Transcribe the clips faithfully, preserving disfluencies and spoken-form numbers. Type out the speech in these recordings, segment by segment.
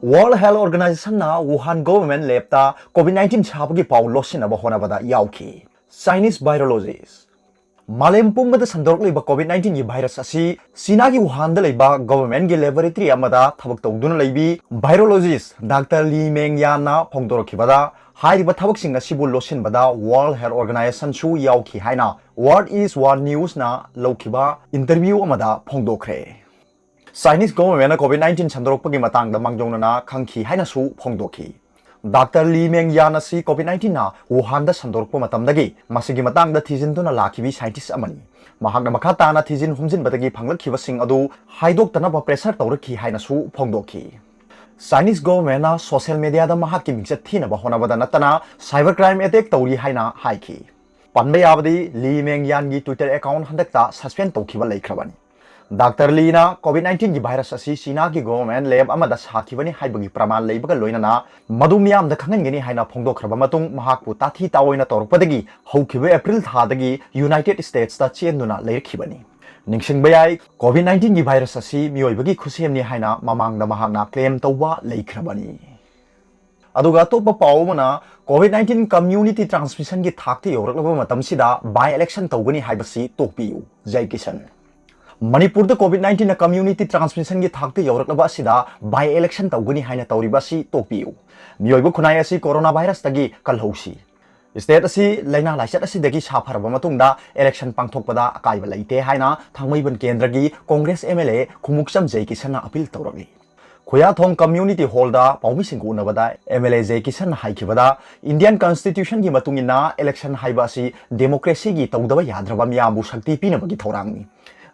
World Health Organization ꯅ Wuhan Government Lab ꯇ COVID nineteen ꯁꯥꯕꯒꯤ ꯄꯥꯎ ꯂꯣꯠꯁꯤꯟꯅꯕ ꯍꯣꯠꯅꯕꯗ ꯌꯥꯎꯈꯤ꯫ Chinese Virologist꯫ ꯃꯥꯂꯦꯝ ꯄꯨꯝꯕꯗ ꯁꯟꯗꯣꯔꯛꯂꯤꯕ COVID nineteen ꯒꯤ virus ꯑꯁꯤ ꯆꯤꯅꯥꯒꯤ ꯋꯨꯍꯥꯟꯗ ꯂꯩꯕ government ꯀꯤ laboratory ꯑꯃꯗ ꯊꯕꯛ ꯇꯧꯗꯨꯅ ꯂꯩꯕꯤ virologist Doctor Li Mengyan ꯅ ꯐꯣꯡꯗꯣꯔꯛꯈꯤꯕꯗ, ꯍꯥꯏꯔꯤꯕ ꯊꯕꯛꯁꯤꯡ ꯑꯁꯤꯕꯨ ꯂꯣꯠꯁꯤꯟꯕꯗ World Health Organization ꯁꯨ ꯌꯥꯎꯈꯤ ꯍꯥꯏꯅ What is What News ꯅ ꯂꯧꯈꯤꯕ interview ꯑꯃꯗ ꯐꯣꯡꯗꯣꯛꯈ꯭ꯔꯦ꯫ Chinese government ꯅ COVID nineteen ꯁꯟꯗꯣꯔꯛꯄꯒꯤ ꯃꯇꯥꯡꯗ ꯃꯥꯡꯖꯧꯅꯅ ꯈꯪꯈꯤ ꯍꯥꯏꯅꯁꯨ ꯐꯣꯡꯗꯣꯛꯈꯤ꯫ Doctor Li Mengyan ꯑꯁꯤ COVID nineteen ꯅ ꯋꯨꯍꯥꯟꯗ ꯁꯟꯗꯣꯔꯛꯄ ꯃꯇꯝꯗꯒꯤ ꯃꯁꯤꯒꯤ ꯃꯇꯥꯡꯗ ꯊꯤꯖꯤꯟꯗꯨꯅ ꯂꯥꯛꯈꯤꯕꯤ scientist ꯑꯃꯅꯤ꯫ ꯃꯍꯥꯛꯅ ꯃꯈꯥ ꯇꯥꯅ ꯊꯤꯖꯤꯟ ꯍꯨꯝꯖꯤꯟꯕꯗꯒꯤ ꯐꯪꯂꯛꯈꯤꯕꯁꯤꯡ ꯑꯗꯨ ꯍꯥꯏꯗꯣꯛꯇꯅꯕ pressure ꯇꯧꯔꯛꯈꯤ ꯍꯥꯏꯅꯁꯨ ꯐꯣꯡꯗꯣꯛꯈꯤ꯫ Chinese government ꯅ social media ꯗ ꯃꯍꯥꯛꯀꯤ ꯃꯤꯡꯆꯠ ꯊꯤꯅꯕ ꯍꯣꯠꯅꯕꯗ ꯅꯠꯇꯅ cyber crime attack ꯇꯧꯔꯤ ꯍꯥꯏꯅ ꯍꯥꯏꯈꯤ꯫ ꯄꯟꯕ ꯌꯥꯕꯗꯤ, Li Mengyan ꯒꯤ Twitter account ꯍꯟꯗꯛꯇ suspend ꯇꯧꯈꯤꯕ ꯂꯩꯈ꯭ꯔꯕꯅꯤ꯫ Doctor Li ꯅ COVID nineteen ꯒꯤ virus ꯑꯁꯤ ꯆꯤꯅꯥꯒꯤ government lab ꯑꯃꯗ ꯁꯥꯈꯤꯕꯅꯤ ꯍꯥꯏꯕꯒꯤ ꯄ꯭ꯔꯃꯥꯟ ꯂꯩꯕꯒ ꯂꯣꯏꯅꯅ ꯃꯗꯨ ꯃꯤꯌꯥꯝꯗ ꯈꯪꯍꯟꯒꯅꯤ ꯍꯥꯏꯅ ꯐꯣꯡꯗꯣꯛꯈ꯭ꯔꯕ ꯃꯇꯨꯡ, ꯃꯍꯥꯛꯄꯨ ꯇꯥꯊꯤ ꯇꯥꯑꯣꯏꯅ ꯇꯧꯔꯛꯄꯗꯒꯤ ꯍꯧꯈꯤꯕ April ꯊꯥꯗꯒꯤ United States ꯇ ꯆꯦꯟꯗꯨꯅ ꯂꯩꯔꯛꯈꯤꯕꯅꯤ꯫ ꯅꯤꯡꯁꯤꯡꯕ ꯌꯥꯏ, COVID nineteen ꯒꯤ virus ꯑꯁꯤ ꯃꯤꯑꯣꯏꯕꯒꯤ ꯈꯨꯠꯁꯦꯝꯅꯤ ꯍꯥꯏꯅ ꯃꯃꯥꯡꯗ ꯃꯍꯥꯛꯅ claim ꯇꯧꯕ ꯂꯩꯈ꯭ꯔꯕꯅꯤ꯫ ꯑꯗꯨꯒ ꯑꯇꯣꯞꯄ ꯄꯥꯎ ꯑꯃꯅ, COVID nineteen community transmission ꯒꯤ ꯊꯥꯛꯇ ꯌꯧꯔꯛꯂꯕ ꯃꯇꯝꯁꯤꯗ by election ꯇꯧꯒꯅꯤ ꯍꯥꯏꯕꯁꯤ ꯇꯣꯛꯄꯤꯌꯨ꯫ ꯖꯩ ꯀꯤꯁꯟ꯫ ꯃꯅꯤꯄꯨꯔꯗ COVID nineteen ꯅ community transmission ꯒꯤ ꯊꯥꯛꯇ ꯌꯧꯔꯛꯂꯕ ꯑꯁꯤꯗ by election ꯇꯧꯒꯅꯤ ꯍꯥꯏꯅ ꯇꯧꯔꯤꯕ ꯑꯁꯤ ꯇꯣꯛꯄꯤꯌꯨ꯫ ꯃꯤꯑꯣꯏꯕ ꯈꯨꯟꯅꯥꯏ ꯑꯁꯤ corona virus ꯇꯒꯤ ꯀꯜꯍꯧꯁꯤ꯫ State ꯑꯁꯤ ꯂꯥꯏꯅꯥ ꯂꯥꯏꯆꯠ ꯑꯁꯤꯗꯒꯤ ꯁꯥꯐꯔꯕ ꯃꯇꯨꯡꯗ election ꯄꯥꯡꯊꯣꯛꯄꯗ ꯑꯀꯥꯏꯕ ꯂꯩꯇꯦ ꯍꯥꯏꯅ ꯊꯥꯡꯃꯩꯕꯟ ꯀꯦꯟꯗ꯭ꯔꯒꯤ Congress M L A Khumukcham ꯖꯩ ꯀꯤꯁꯟꯅ appeal ꯇꯧꯔꯛꯂꯤ꯫ Khuyathong Community Hall the ꯄꯥꯎꯃꯤꯁꯤꯡꯒ ꯎꯅꯕꯗ M L A ꯖꯩ ꯀꯤꯁꯟꯅ ꯍꯥꯏꯈꯤꯕꯗ, Indian Constitution ꯒꯤ ꯃꯇꯨꯡ ꯏꯟꯅ election ꯍꯥꯏꯕ ꯑꯁꯤ democracy ꯒꯤ ꯇꯧꯗꯕ ꯌꯥꯗ꯭ꯔꯕ ꯃꯤꯌꯥꯝꯕꯨ ꯁꯛꯇꯤ ꯄꯤꯅꯕꯒꯤ ꯊꯧꯔꯥꯡꯅꯤ꯫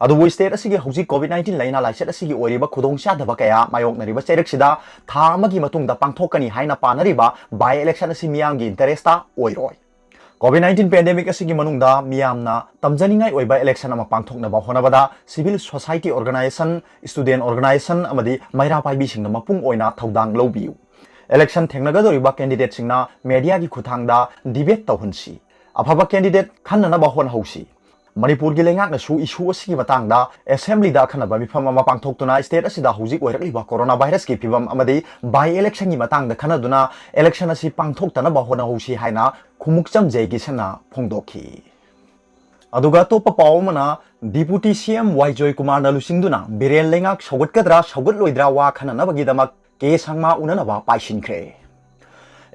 ꯑꯗꯨꯕꯨ state ꯑꯁꯤꯒꯤ ꯍꯧꯖꯤꯛ COVID nineteen ꯂꯥꯏꯅꯥ ꯂꯥꯏꯆꯠ ꯑꯁꯤꯒꯤ ꯑꯣꯏꯔꯤꯕ ꯈꯨꯗꯣꯡꯆꯥꯗꯕ ꯀꯌꯥ ꯃꯥꯌꯣꯛꯅꯔꯤꯕ ꯆꯩꯔꯛꯁꯤꯗ ꯊꯥ ꯑꯃꯒꯤ ꯃꯇꯨꯡꯗ ꯄꯥꯡꯊꯣꯛꯀꯅꯤ ꯍꯥꯏꯅ ꯄꯥꯅꯔꯤꯕ by election ꯑꯁꯤ ꯃꯤꯌꯥꯝꯒꯤ interest ꯇ ꯑꯣꯏꯔꯣꯏ꯫ COVID nineteen pandemic ꯑꯁꯤꯒꯤ ꯃꯅꯨꯡꯗ ꯃꯤꯌꯥꯝꯅ ꯇꯝꯖꯅꯤꯡꯉꯥꯏ ꯑꯣꯏꯕ election ꯑꯃ ꯄꯥꯡꯊꯣꯛꯅꯕ ꯍꯣꯠꯅꯕꯗ civil society organization, student organization ꯑꯃꯗꯤ ꯃꯩꯔꯥ ꯄꯥꯏꯕꯤꯁꯤꯡꯅ ꯃꯄꯨꯡ ꯑꯣꯏꯅ ꯊꯧꯗꯥꯡ ꯂꯧꯕꯤꯌꯨ꯫ Election ꯊꯦꯡꯅꯒꯗꯧꯔꯤꯕ candidate ꯁꯤꯡꯅ media ꯒꯤ ꯈꯨꯠꯊꯥꯡꯗ debate ꯇꯧꯍꯟꯁꯤ꯫ ꯑꯐꯕ candidate ꯈꯟꯅꯅꯕ ꯍꯣꯠꯅꯍꯧꯁꯤ꯫ ꯃꯅꯤꯄꯨꯔꯒꯤ ꯂꯩꯉꯥꯛꯅꯁꯨ issue ꯑꯁꯤꯒꯤ ꯃꯇꯥꯡꯗ assemblyꯗ ꯑꯈꯟꯅꯕ ꯃꯤꯐꯝ ꯑꯃ ꯄꯥꯡꯊꯣꯛꯇꯨꯅ state ꯑꯁꯤꯗ ꯍꯧꯖꯤꯛ ꯑꯣꯏꯔꯛꯂꯤꯕ corona virusꯀꯤ ꯐꯤꯕꯝ ꯑꯃꯗꯤ by electionꯒꯤ ꯃꯇꯥꯡꯗ ꯈꯟꯅꯗꯨꯅ election ꯑꯁꯤ ꯄꯥꯡꯊꯣꯛꯇꯅꯕ ꯍꯣꯠꯅꯍꯧꯁꯤ ꯍꯥꯏꯅ ꯈꯨꯃꯨꯛꯆꯝ ꯖꯦ ꯀꯤꯁꯟꯅ ꯐꯣꯡꯗꯣꯛꯈꯤ꯫ ꯑꯗꯨꯒ ꯑꯇꯣꯞꯄ ꯄꯥꯎ ꯑꯃꯅ, Deputy C M ꯋꯥꯏ ꯖꯣꯏꯀꯨꯃꯥꯔꯅ ꯂꯨꯆꯤꯡꯗꯨꯅ ꯕꯤꯔꯦꯟ ꯂꯩꯉꯥꯛ ꯁꯧꯒꯠꯀꯗ꯭ꯔꯥ ꯁꯧꯒꯠꯂꯣꯏꯗ꯭ꯔꯥ ꯋꯥ ꯈꯟꯅꯅꯕꯒꯤꯗꯃꯛ ꯀꯦ ꯁꯪꯃꯥ ꯎꯅꯅꯕ ꯄꯥꯏꯁꯤꯟꯈ꯭ꯔꯦ꯫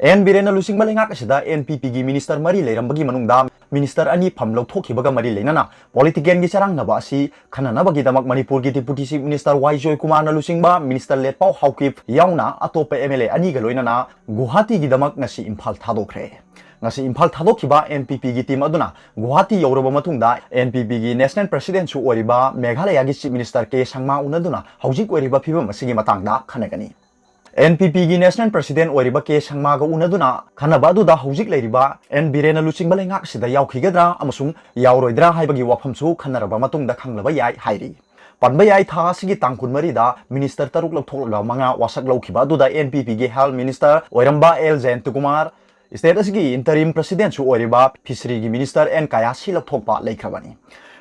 ꯑꯦꯟ ꯕꯤꯔꯦꯟꯅ ꯂꯨꯆꯤꯡꯕ ꯂꯩꯉꯥꯛ ꯑꯁꯤꯗ N P Pꯒꯤ minister ꯃꯔꯤ ꯂꯩꯔꯝꯕꯒꯤ ꯃꯅꯨꯡꯗ minister ꯑꯅꯤ ꯐꯝ ꯂꯧꯊꯣꯛꯈꯤꯕꯒ ꯃꯔꯤ ꯂꯩꯅꯅ politicalꯒꯤ ꯆꯔꯥꯡꯅꯕ ꯑꯁꯤ ꯈꯟꯅꯅꯕꯒꯤꯗꯃꯛ ꯃꯅꯤꯄꯨꯔꯒꯤ Deputy Chief Minister ꯋꯥꯏ ꯖꯣꯏꯀꯨꯃꯥꯔꯅ ꯂꯨꯆꯤꯡꯕ minister ꯂꯦꯠꯄꯥꯎ ꯍꯥꯎꯀꯤꯞ ꯌꯥꯎꯅ ꯑꯇꯣꯞꯄ M L A ꯑꯅꯤꯒ ꯂꯣꯏꯅꯅ ꯒꯨꯋꯥꯍꯥꯇꯤꯒꯤꯗꯃꯛ ꯉꯁꯤ ꯏꯝꯐꯥꯜ ꯊꯥꯗꯣꯛꯈ꯭ꯔꯦ꯫ ꯉꯁꯤ ꯏꯝꯐꯥꯜ ꯊꯥꯗꯣꯛꯈꯤꯕ N P Pꯒꯤ team ꯑꯗꯨꯅ ꯒꯨꯋꯥꯍꯥꯇꯤ ꯌꯧꯔꯕ ꯃꯇꯨꯡꯗ N P Pꯒꯤ national presidentꯁꯨ ꯑꯣꯏꯔꯤꯕ ꯃꯦꯘꯥꯂꯌꯥꯒꯤ Chief Minister ꯀꯦ ꯁꯪꯃꯥ ꯎꯅꯗꯨꯅ ꯍꯧꯖꯤꯛ ꯑꯣꯏꯔꯤꯕ ꯐꯤꯕꯝ ꯑꯁꯤꯒꯤ ꯃꯇꯥꯡꯗ ꯈꯟꯅꯒꯅꯤ꯫ N P Pꯒꯤ national president ꯑꯣꯏꯔꯤꯕ ꯀꯦ ꯁꯪꯃꯥꯒ ꯎꯅꯗꯨꯅ ꯈꯟꯅꯕ ꯑꯗꯨꯗ ꯍꯧꯖꯤꯛ ꯂꯩꯔꯤꯕ ꯑꯦꯟ ꯕꯤꯔꯦꯟꯅ ꯂꯨꯆꯤꯡꯕ ꯂꯩꯉꯥꯛ ꯑꯁꯤꯗ ꯌꯥꯎꯈꯤꯒꯗ꯭ꯔꯥ ꯑꯃꯁꯨꯡ ꯌꯥꯎꯔꯣꯏꯗ꯭ꯔꯥ ꯍꯥꯏꯕꯒꯤ ꯋꯥꯐꯝꯁꯨ ꯈꯟꯅꯔꯕ ꯃꯇꯨꯡꯗ ꯈꯪꯂꯕ ꯌꯥꯏ ꯍꯥꯏꯔꯤ꯫ ꯄꯟꯕ ꯌꯥꯏ, ꯊꯥ ꯑꯁꯤꯒꯤ ꯇꯥꯡ ꯀꯨꯟꯃꯔꯤꯗ minister ꯇꯔꯨꯛ ꯂꯧꯊꯣꯛꯂꯒ ꯃꯉꯥ ꯋꯥꯁꯛ ꯂꯧꯈꯤꯕ ꯑꯗꯨꯗ N P Pꯒꯤ health minister ꯑꯣꯏꯔꯝꯕ ꯑꯦꯜ ꯖꯌꯟꯇꯀꯨꯃꯥꯔ, state ꯑꯁꯤꯒꯤ interim presidentꯁꯨ ꯑꯣꯏꯔꯤꯕ fisheryꯒꯤ minister ꯑꯦꯟ ꯀꯌꯥꯁꯤ ꯂꯧꯊꯣꯛꯄ ꯂꯩꯈ꯭ꯔꯕꯅꯤ꯫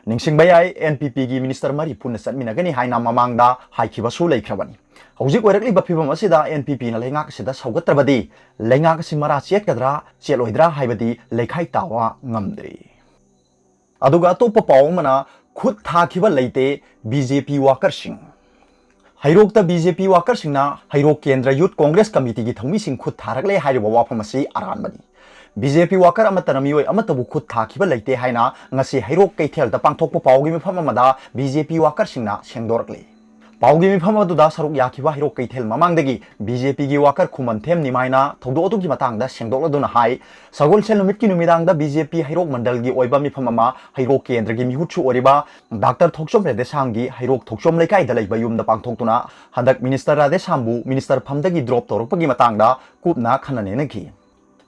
ꯅꯤꯡꯁꯤꯡꯕ ꯌꯥꯏ, N P Pꯒꯤ minister ꯃꯔꯤ ꯄꯨꯟꯅ ꯆꯠꯃꯤꯟꯅꯒꯅꯤ ꯍꯥꯏꯅ ꯃꯃꯥꯡꯗ ꯍꯥꯏꯈꯤꯕꯁꯨ ꯂꯩꯈ꯭ꯔꯕꯅꯤ꯫ ꯍꯧꯖꯤꯛ ꯑꯣꯏꯔꯛꯂꯤꯕ ꯐꯤꯕꯝ ꯑꯁꯤꯗ N P Pꯅ ꯂꯩꯉꯥꯛ ꯑꯁꯤꯗ ꯁꯧꯒꯠꯇ꯭ꯔꯕꯗꯤ ꯂꯩꯉꯥꯛ ꯑꯁꯤ ꯃꯔꯥ ꯆꯦꯠꯀꯗ꯭ꯔꯥ ꯆꯦꯠꯂꯣꯏꯗ꯭ꯔꯥ ꯍꯥꯏꯕꯗꯤ ꯂꯩꯈꯥꯏ ꯇꯥꯕ ꯉꯝꯗ꯭ꯔꯤ꯫ ꯑꯗꯨꯒ ꯑꯇꯣꯞꯄ ꯄꯥꯎ ꯑꯃꯅ, ꯈꯨꯠ ꯊꯥꯈꯤꯕ ꯂꯩꯇꯦ B J P workerꯁꯤꯡ꯫ ꯍꯩꯔꯣꯛꯇ B J P workerꯁꯤꯡꯅ ꯍꯩꯔꯣꯛ ꯀꯦꯟꯗ꯭ꯔ Youth Congress Committeeꯒꯤ ꯊꯧꯃꯤꯁꯤꯡ ꯈꯨꯠ ꯊꯥꯔꯛꯂꯦ ꯍꯥꯏꯔꯤꯕ ꯋꯥꯐꯝ ꯑꯁꯤ ꯑꯔꯥꯟꯕꯅꯤ꯫ B J P worker ꯑꯃꯠꯇꯅ ꯃꯤꯑꯣꯏ ꯑꯃꯠꯇꯕꯨ ꯈꯨꯠ ꯊꯥꯈꯤꯕ ꯂꯩꯇꯦ ꯍꯥꯏꯅ ꯉꯁꯤ ꯍꯩꯔꯣꯛ ꯀꯩꯊꯦꯜꯗ ꯄꯥꯡꯊꯣꯛꯄ ꯄꯥꯎꯒꯤ ꯃꯤꯐꯝ ꯑꯃꯗ B J P workerꯁꯤꯡꯅ ꯁꯦꯡꯗꯣꯔꯛꯂꯤ꯫ ꯄꯥꯎꯒꯤ ꯃꯤꯐꯝ ꯑꯗꯨꯗ ꯁꯔꯨꯛ ꯌꯥꯈꯤꯕ ꯍꯩꯔꯣꯛ ꯀꯩꯊꯦꯜ ꯃꯃꯥꯡꯗꯒꯤ B J Pꯒꯤ worker ꯈꯨꯃꯟꯊꯦꯝ ꯅꯤꯃꯥꯏꯅ ꯊꯧꯗꯣꯛ ꯑꯗꯨꯒꯤ ꯃꯇꯥꯡꯗ ꯁꯦꯡꯗꯣꯛꯂꯗꯨꯅ ꯍꯥꯏ, ꯁꯒꯣꯜꯁꯦꯜ ꯅꯨꯃꯤꯠꯀꯤ ꯅꯨꯃꯤꯗꯥꯡꯗ B J P ꯍꯩꯔꯣꯛ ꯃꯟꯗꯜꯒꯤ ꯑꯣꯏꯕ ꯃꯤꯐꯝ ꯑꯃ ꯍꯩꯔꯣꯛ ꯀꯦꯟꯗ꯭ꯔꯒꯤ ꯃꯤꯍꯨꯠꯁꯨ ꯑꯣꯏꯔꯤꯕ Doctor ꯊꯣꯛꯆꯣꯝ ꯔꯥꯙꯦꯁ꯭ꯌꯥꯝꯒꯤ ꯍꯩꯔꯣꯛ ꯊꯣꯛꯆꯣꯝ ꯂꯩꯀꯥꯏꯗ ꯂꯩꯕ ꯌꯨꯝꯗ ꯄꯥꯡꯊꯣꯛꯇꯨꯅ ꯍꯟꯗꯛ Minister ꯔꯥꯙꯦꯁ꯭ꯌꯥꯝꯕꯨ minister ꯐꯝꯗꯒꯤ drop ꯇꯧꯔꯛꯄꯒꯤ ꯃꯇꯥꯡꯗ ꯀꯨꯞꯅ ꯈꯟꯅ ꯅꯩꯅꯈꯤ꯫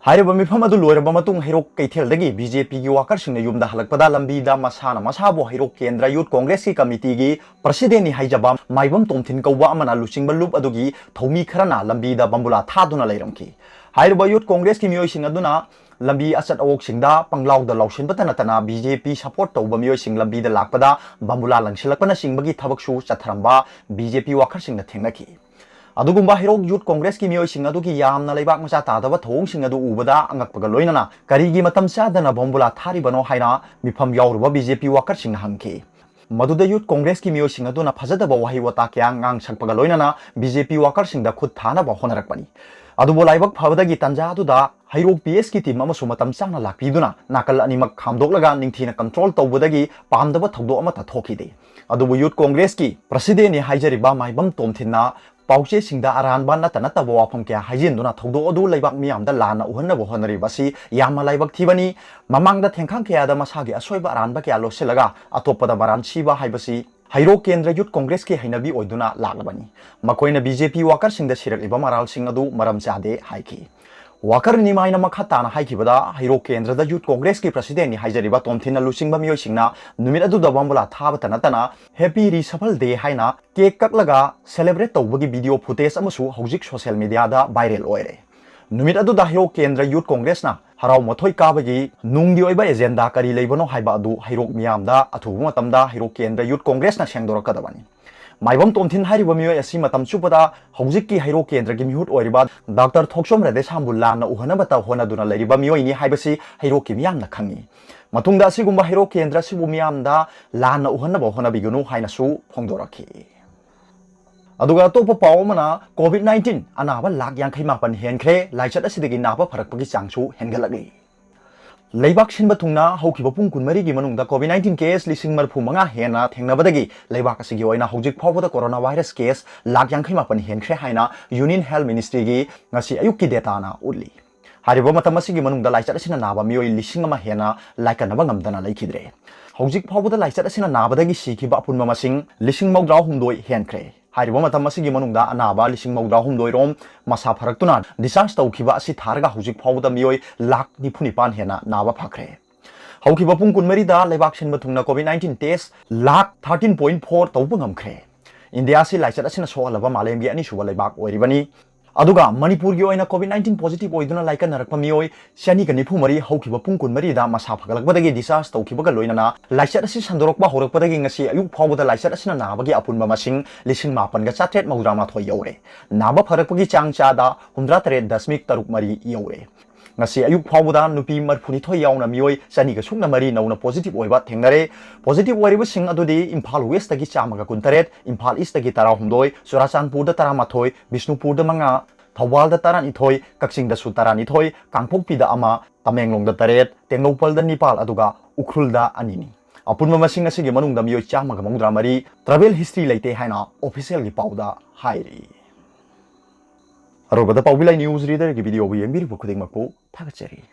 ꯍꯥꯏꯔꯤꯕ ꯃꯤꯐꯝ ꯑꯗꯨ ꯂꯣꯏꯔꯕ ꯃꯇꯨꯡ ꯍꯩꯔꯣꯛ ꯀꯩꯊꯦꯜꯗꯒꯤ B J Pꯒꯤ workerꯁꯤꯡꯅ ꯌꯨꯝꯗ ꯍꯜꯂꯛꯄꯗ ꯂꯝꯕꯤꯗ ꯃꯁꯥꯅ ꯃꯁꯥꯕꯨ ꯍꯩꯔꯣꯛ ꯀꯦꯟꯗ꯭ꯔ Youth Congressꯀꯤ committeeꯒꯤ presidentꯅꯤ ꯍꯥꯏꯖꯕ ꯃꯥꯏꯕꯝ ꯇꯣꯝꯊꯤꯟ ꯀꯧꯕ ꯑꯃꯅ ꯂꯨꯆꯤꯡꯕ ꯂꯨꯞ ꯑꯗꯨꯒꯤ ꯊꯧꯃꯤ ꯈꯔꯅ ꯂꯝꯕꯤꯗ ꯕꯝꯕꯨꯂꯥ ꯊꯥꯗꯨꯅ ꯂꯩꯔꯝꯈꯤ꯫ ꯍꯥꯏꯔꯤꯕ Youth Congressꯀꯤ ꯃꯤꯑꯣꯏꯁꯤꯡ ꯑꯗꯨꯅ ꯂꯝꯕꯤ ꯑꯆꯠ ꯑꯋꯣꯛꯁꯤꯡꯗ ꯄꯪꯂꯥꯎꯗ ꯂꯥꯎꯁꯤꯟꯕꯇ ꯅꯠꯇꯅ ꯕꯤ ꯖꯦ ꯄꯤ ꯁꯄꯣꯔꯠ ꯇꯧꯕ ꯃꯤꯑꯣꯏꯁꯤꯡ ꯂꯝꯕꯤꯗ ꯂꯥꯛꯄꯗ ꯕꯝꯕꯨꯂꯥ ꯂꯪꯁꯤꯜꯂꯛꯄꯅꯆꯤꯡꯕꯒꯤ ꯊꯕꯛꯁꯨ ꯆꯠꯊꯔꯝꯕ ꯕꯤ ꯖꯦ ꯄꯤ ꯋꯥꯀꯔꯁꯤꯡꯅ ꯊꯦꯡꯅꯈꯤ꯫ ꯑꯗꯨꯒꯨꯝꯕ ꯍꯩꯔꯣꯛ ꯌꯨꯠ ꯀꯣꯡꯒ꯭ꯔꯦꯁꯀꯤ ꯃꯤꯑꯣꯏꯁꯤꯡ ꯑꯗꯨꯒꯤ ꯌꯥꯝꯅ ꯂꯩꯕꯥꯛ ꯃꯆꯥ ꯇꯥꯗꯕ ꯊꯧꯑꯣꯡꯁꯤꯡ ꯑꯗꯨ ꯎꯕꯗ ꯑꯉꯛꯄꯒ ꯂꯣꯏꯅꯅ ꯀꯔꯤꯒꯤ ꯃꯇꯝ ꯆꯥꯗꯅ ꯕꯣꯝꯕꯨꯂꯥ ꯊꯥꯔꯤꯕꯅꯣ ꯍꯥꯏꯅ ꯃꯤꯐꯝ ꯌꯥꯎꯔꯨꯕ ꯕꯤ ꯖꯦ ꯄꯤ ꯋꯥꯀꯔꯁꯤꯡꯅ ꯍꯪꯈꯤ꯫ ꯃꯗꯨꯗ ꯌꯨꯠ ꯀꯣꯡꯒ꯭ꯔꯦꯁꯀꯤ ꯃꯤꯑꯣꯏꯁꯤꯡ ꯑꯗꯨꯅ ꯐꯖꯗꯕ ꯋꯥꯍꯩ ꯋꯥꯇꯥ ꯀꯌꯥ ꯉꯥꯡꯁꯛꯄꯒ ꯂꯣꯏꯅꯅ ꯕꯤ ꯖꯦ ꯄꯤ ꯋꯥꯀꯔꯁꯤꯡꯗ ꯈꯨꯠ ꯊꯥꯅꯕ ꯍꯣꯠꯅꯔꯛꯄꯅꯤ꯫ ꯑꯗꯨꯕꯨ ꯂꯥꯏꯕꯛ ꯐꯕꯗꯒꯤ ꯇꯥꯟꯖꯥ ꯑꯗꯨꯗ ꯍꯩꯔꯣꯛ ꯄꯤ ꯑꯦꯁꯀꯤ ꯇꯤꯝ ꯑꯃꯁꯨ ꯃꯇꯝ ꯆꯥꯅ ꯂꯥꯛꯄꯤꯗꯨꯅ ꯅꯥꯀꯜ ꯑꯅꯤꯃꯛ ꯈꯥꯝꯗꯣꯛꯂꯒ ꯅꯤꯡꯊꯤꯅ ꯀꯟꯇ꯭ꯔꯣꯜ ꯇꯧꯕꯗꯒꯤ ꯄꯥꯝꯗꯕ ꯊꯧꯗꯣꯛ ꯑꯃꯠꯇ ꯊꯣꯛꯈꯤꯗꯦ꯫ ꯑꯗꯨꯕꯨ ꯌꯨꯠ ꯀꯣꯡꯒ꯭ꯔꯦꯁꯀꯤ ꯄ꯭ꯔꯁꯤꯗꯦꯟꯅꯤ ꯍꯥꯏꯖꯔꯤꯕ ꯃꯥꯏꯕꯝ ꯇꯣꯝꯊꯤꯟꯅ ꯄꯥꯎꯆꯦꯁꯤꯡꯗ ꯑꯔꯥꯟꯕ ꯅꯠꯇ ꯅꯠꯇꯕ ꯋꯥꯐꯝ ꯀꯌꯥ ꯍꯥꯏꯖꯤꯟꯗꯨꯅ ꯊꯧꯗꯣꯛ ꯑꯗꯨ ꯂꯩꯕꯥꯛ ꯃꯤꯌꯥꯝꯗ ꯂꯥꯟꯅ ꯎꯍꯟꯅꯕ ꯍꯣꯠꯅꯔꯤꯕ ꯑꯁꯤ ꯌꯥꯝꯅ ꯂꯥꯏꯕꯛ ꯊꯤꯕꯅꯤ꯫ ꯃꯃꯥꯡꯗ ꯊꯦꯡꯈꯥꯡ ꯀꯌꯥꯗ ꯃꯁꯥꯒꯤ ꯑꯁꯣꯏꯕ ꯑꯔꯥꯟꯕ ꯀꯌꯥ ꯂꯣꯠꯁꯤꯜꯂꯒ ꯑꯇꯣꯞꯄꯗ ꯃꯔꯥꯟ ꯁꯤꯕ ꯍꯥꯏꯕꯁꯤ ꯍꯩꯔꯣꯛ ꯀꯦꯟꯗ꯭ꯔ ꯌꯨꯠ ꯀꯣꯡꯒ꯭ꯔꯦꯁꯀꯤ ꯍꯩꯅꯕꯤ ꯑꯣꯏꯗꯨꯅ ꯂꯥꯛꯂꯕꯅꯤ꯫ ꯃꯈꯣꯏꯅ ꯕꯤ ꯖꯦ ꯄꯤ ꯋꯥꯀꯔꯁꯤꯡꯗ ꯁꯤꯔꯛꯂꯤꯕ ꯃꯔꯥꯜꯁꯤꯡ ꯑꯗꯨ ꯃꯔꯝ ꯆꯥꯗꯦ ꯍꯥꯏꯈꯤ꯫ ꯋꯥꯀꯔ ꯅꯤꯃꯥꯏꯅ ꯃꯈꯥ ꯇꯥꯅ ꯍꯥꯏꯈꯤꯕꯗ, ꯍꯩꯔꯣꯛ ꯀꯦꯟꯗ꯭ꯔꯗ ꯌꯨꯠ ꯀꯣꯡꯒ꯭ꯔꯦꯁꯀꯤ ꯄ꯭ꯔꯁꯤꯗꯦꯟꯅꯤ ꯍꯥꯏꯖꯔꯤꯕ ꯇꯣꯝꯊꯤꯟꯅ ꯂꯨꯆꯤꯡꯕ ꯃꯤꯑꯣꯏꯁꯤꯡꯅ ꯅꯨꯃꯤꯠ ꯑꯗꯨꯗ ꯕꯣꯝꯕꯨꯂꯥ ꯊꯥꯕꯇ ꯅꯠꯇꯅ Happy Reshuffle Day ꯍꯥꯏꯅ ꯀꯦꯛ ꯀꯛꯂꯒ ꯁꯦꯂꯦꯕ꯭ꯔꯦꯠ ꯇꯧꯕꯒꯤ ꯚꯤꯗꯤꯑꯣ ꯐꯨꯇꯦꯖ ꯑꯃꯁꯨ ꯍꯧꯖꯤꯛ ꯁꯣꯁꯤꯌꯦꯜ ꯃꯤꯗꯤꯌꯥꯗ ꯚꯥꯏꯔꯦꯜ ꯑꯣꯏꯔꯦ꯫ ꯅꯨꯃꯤꯠ ꯑꯗꯨꯗ ꯍꯩꯔꯣꯛ ꯀꯦꯟꯗ꯭ꯔ ꯌꯨꯠ ꯀꯣꯡꯒ꯭ꯔꯦꯁꯅ ꯍꯔꯥꯎ ꯃꯊꯣꯏ ꯀꯥꯕꯒꯤ ꯅꯨꯡꯒꯤ ꯑꯣꯏꯕ ꯑꯦꯖꯦꯟꯗꯥ ꯀꯔꯤ ꯂꯩꯕꯅꯣ ꯍꯥꯏꯕ ꯑꯗꯨ ꯍꯩꯔꯣꯛ ꯃꯤꯌꯥꯝꯗ ꯑꯊꯨꯕ ꯃꯇꯝꯗ ꯍꯩꯔꯣꯛ ꯀꯦꯟꯗ꯭ꯔ ꯌꯨꯠ ꯀꯣꯡꯒ꯭ꯔꯦꯁꯅ ꯁꯦꯡꯗꯣꯔꯛꯀꯗꯕꯅꯤ꯫ ꯃꯥꯏꯕꯝ ꯇꯣꯝꯊꯤꯟ ꯍꯥꯏꯔꯤꯕ ꯃꯤꯑꯣꯏ ꯑꯁꯤ ꯃꯇꯝ ꯆꯨꯞꯄꯗ ꯍꯧꯖꯤꯛꯀꯤ ꯍꯩꯔꯣꯛ ꯀꯦꯟꯗ꯭ꯔꯒꯤ ꯃꯤꯍꯨꯠ ꯑꯣꯏꯔꯤꯕ ꯗꯥꯛꯇꯔ ꯊꯣꯛꯆꯣꯝ ꯔꯦꯗꯦꯁꯥꯝꯕꯨ ꯂꯥꯟꯅ ꯎꯍꯟꯅꯕꯇ ꯍꯣꯠꯅꯗꯨꯅ ꯂꯩꯔꯤꯕ ꯃꯤꯑꯣꯏꯅꯤ ꯍꯥꯏꯕꯁꯤ ꯍꯩꯔꯣꯛꯀꯤ ꯃꯤꯌꯥꯝꯅ ꯈꯪꯏ꯫ ꯃꯇꯨꯡꯗ ꯑꯁꯤꯒꯨꯝꯕ ꯍꯩꯔꯣꯛ ꯀꯦꯟꯗ꯭ꯔ ꯑꯁꯤꯕꯨ ꯃꯤꯌꯥꯝꯗ ꯂꯥꯟꯅ ꯎꯍꯟꯅꯕ ꯍꯣꯠꯅꯕꯤꯒꯅꯨ ꯍꯥꯏꯅꯁꯨ ꯐꯣꯡꯗꯣꯔꯛꯈꯤ꯫ ꯑꯗꯨꯒ ꯑꯇꯣꯞꯄ ꯄꯥꯎ ꯑꯃꯅ, ꯀꯣꯚꯤꯗ ꯅꯥꯏꯟꯇꯤꯟ ꯑꯅꯥꯕ ꯂꯥꯈ ꯌꯥꯡꯈꯩ ꯃꯥꯄꯟ ꯍꯦꯟꯈ꯭ꯔꯦ, ꯂꯥꯏꯆꯠ ꯑꯁꯤꯗꯒꯤ ꯅꯥꯕ ꯐꯔꯛꯄꯒꯤ ꯆꯥꯡꯁꯨ ꯍꯦꯟꯒꯠꯂꯛꯂꯤ꯫ ꯂꯩꯕꯥꯛ ꯁꯤꯟꯕ ꯊꯨꯡꯅ ꯍꯧꯈꯤꯕ ꯄꯨꯡ ꯀꯨꯟꯃꯔꯤꯒꯤ ꯃꯅꯨꯡꯗ ꯀꯣꯚꯤꯗ ꯅꯥꯏꯟꯇꯤꯟ ꯀꯦꯁ ꯂꯤꯁꯤꯡ ꯃꯔꯤꯐꯨ ꯃꯉꯥ ꯍꯦꯟꯅ ꯊꯦꯡꯅꯕꯗꯒꯤ ꯂꯩꯕꯥꯛ ꯑꯁꯤꯒꯤ ꯑꯣꯏꯅ ꯍꯧꯖꯤꯛ ꯐꯥꯎꯕꯗ ꯀꯣꯔꯣꯅꯥ ꯚꯥꯏꯔꯁ ꯀꯦꯁ ꯂꯥꯈ ꯌꯥꯡꯈꯩ ꯃꯥꯄꯟ ꯍꯦꯟꯈ꯭ꯔꯦ ꯍꯥꯏꯅ ꯌꯨꯅꯤꯌꯟ ꯍꯦꯜꯊ ꯃꯤꯅꯤꯁꯇ꯭ꯔꯤꯒꯤ ꯉꯁꯤ ꯑꯌꯨꯛꯀꯤ ꯗꯦꯇꯥꯅ ꯎꯠꯂꯤ꯫ ꯍꯥꯏꯔꯤꯕ ꯃꯇꯝ ꯑꯁꯤꯒꯤ ꯃꯅꯨꯡꯗ ꯂꯥꯏꯆꯠ ꯑꯁꯤꯅ ꯅꯥꯕ ꯃꯤꯑꯣꯏ ꯂꯤꯁꯤꯡ ꯑꯃ ꯍꯦꯟꯅ ꯂꯥꯏꯀꯠꯅꯕ ꯉꯝꯗꯅ ꯂꯩꯈꯤꯗ꯭ꯔꯦ꯫ ꯍꯧꯖꯤꯛ ꯐꯥꯎꯕꯗ ꯂꯥꯏꯆꯠ ꯑꯁꯤꯅ ꯅꯥꯕꯗꯒꯤ ꯁꯤꯈꯤꯕ ꯑꯄꯨꯟꯕ ꯃꯁꯤꯡ ꯂꯤꯁꯤꯡ ꯃꯧꯗ꯭ꯔꯥ ꯍꯨꯝꯗꯣꯏ ꯍꯦꯟꯈ꯭ꯔꯦ꯫ ꯍꯥꯏꯔꯤꯕ ꯃꯇꯝ ꯑꯁꯤꯒꯤ ꯃꯅꯨꯡꯗ ꯑꯅꯥꯕ ꯂꯤꯁꯤꯡ ꯃꯧꯗ꯭ꯔꯥ ꯍꯨꯝꯗꯣꯏ ꯔꯣꯝ ꯃꯁꯥ ꯐꯔꯛꯇꯨꯅ ꯗꯤꯁꯆꯥꯔꯖ ꯇꯧꯈꯤꯕ ꯑꯁꯤ ꯊꯥꯔꯒ ꯍꯧꯖꯤꯛ ꯐꯥꯎꯕꯗ ꯃꯤꯑꯣꯏ ꯂꯥꯈ ꯅꯤꯐꯨ ꯅꯤꯄꯥꯟ ꯍꯦꯟꯅ ꯅꯥꯕ ꯐꯈ꯭ꯔꯦ꯫ ꯍꯧꯈꯤꯕ ꯄꯨꯡ ꯀꯨꯟꯃꯔꯤꯗ ꯂꯩꯕꯥꯛ ꯁꯤꯟꯕ ꯊꯨꯡꯅ COVID nineteen test lakh thirteen point four ꯇꯧꯕ ꯉꯝꯈ꯭ꯔꯦ꯫ ꯏꯟꯗꯤꯌꯥ ꯑꯁꯤ ꯂꯥꯏꯆꯠ ꯑꯁꯤꯅ ꯁꯣꯛꯍꯜꯂꯕ ꯃꯥꯂꯦꯝꯒꯤ ꯑꯅꯤꯁꯨꯕ ꯂꯩꯕꯥꯛ ꯑꯣꯏꯔꯤꯕꯅꯤ꯫ ꯑꯗꯨꯒ ꯃꯅꯤꯄꯨꯔꯒꯤ ꯑꯣꯏꯅ COVID nineteen positive ꯑꯣꯏꯗꯨꯅ ꯂꯥꯏꯀꯠꯅꯔꯛꯄ ꯃꯤꯑꯣꯏ ꯆꯅꯤꯒ ꯅꯤꯐꯨ ꯃꯔꯤ ꯍꯧꯈꯤꯕ ꯄꯨꯡ ꯀꯨꯟꯃꯔꯤꯗ ꯃꯁꯥ ꯐꯒꯠꯂꯛꯄꯗꯒꯤ discharge ꯇꯧꯈꯤꯕꯒ ꯂꯣꯏꯅꯅ ꯂꯥꯏꯆꯠ ꯑꯁꯤ ꯁꯟꯗꯣꯔꯛꯄ ꯍꯧꯔꯛꯄꯗꯒꯤ ꯉꯁꯤ ꯑꯌꯨꯛ ꯐꯥꯎꯕꯗ ꯂꯥꯏꯆꯠ ꯑꯁꯤꯅ ꯅꯥꯕꯒꯤ ꯑꯄꯨꯟꯕ ꯃꯁꯤꯡ ꯂꯤꯁꯤꯡ ꯃꯥꯄꯟꯒ ꯆꯥꯇ꯭ꯔꯦꯠ ꯃꯧꯗ꯭ꯔꯥ ꯃꯥꯊꯣꯏ ꯌꯧꯔꯦ꯫ ꯅꯥꯕ ꯐꯔꯛꯄꯒꯤ ꯆꯥꯡ ꯆꯥꯗ ꯍꯨꯝꯗ꯭ꯔꯥ ꯇꯔꯦꯠ ꯗꯁꯃꯤꯛ ꯇꯔꯨꯛ ꯃꯔꯤ ꯌꯧꯔꯦ꯫ ꯉꯁꯤ ꯑꯌꯨꯛ ꯐꯥꯎꯕꯗ ꯅꯨꯄꯤ ꯃꯔꯤꯐꯨꯅꯤꯊꯣꯏ ꯌꯥꯎꯅ ꯃꯤꯑꯣꯏ ꯆꯅꯤꯒ ꯁꯨꯞꯅ ꯃꯔꯤ ꯅꯧꯅ positive ꯑꯣꯏꯕ ꯊꯦꯡꯅꯔꯦ꯫ Positive ꯑꯣꯏꯔꯤꯕꯁꯤꯡ ꯑꯗꯨꯗꯤ ꯏꯝꯐꯥꯜ Westꯇꯒꯤ ꯆꯥꯝꯃꯒ ꯀꯨꯟꯇꯔꯦꯠ, ꯏꯝꯐꯥꯜ Eastꯇꯒꯤ ꯇꯔꯥꯍꯨꯝꯗꯣꯏ, ꯆꯨꯔꯥꯆꯥꯟꯄꯨꯔꯗ ꯇꯔꯥꯃꯥꯊꯣꯏ, ꯕꯤꯁꯅꯨꯄꯨꯔꯗ ꯃꯉꯥ, ꯊꯧꯕꯥꯜꯗ ꯇꯔꯥꯅꯤꯊꯣꯏ, ꯀꯛꯆꯤꯡꯗꯁꯨ ꯇꯔꯥꯅꯤꯊꯣꯏ, ꯀꯥꯡꯄꯣꯛꯄꯤꯗ ꯑꯃ, ꯇꯃꯦꯡꯂꯣꯡꯗ ꯇꯔꯦꯠ, ꯇꯦꯡꯅꯧꯄꯜꯗ ꯅꯤꯄꯥꯜ, ꯑꯗꯨꯒ ꯎꯈ꯭ꯔꯨꯜꯗ ꯑꯅꯤꯅꯤ꯫ ꯑꯄꯨꯟꯕ ꯃꯁꯤꯡ ꯑꯁꯤꯒꯤ ꯃꯅꯨꯡꯗ ꯃꯤꯑꯣꯏ ꯆꯥꯝꯃꯒ ꯃꯧꯗ꯭ꯔꯥ ꯃꯔꯤ travel history ꯂꯩꯇꯦ ꯍꯥꯏꯅ officialꯒꯤ ꯄꯥꯎꯗ ꯍꯥꯏꯔꯤ꯫ ꯑꯔꯣꯏꯕꯗ ꯄꯥꯎꯕꯤ ꯂꯥꯏ news readerꯒꯤ videoꯕꯨ ꯌꯦꯡꯕꯤꯔꯤꯕ ꯈꯨꯗꯤꯡꯃꯛꯄꯨ ꯊꯥꯒꯠꯆꯔꯤ꯫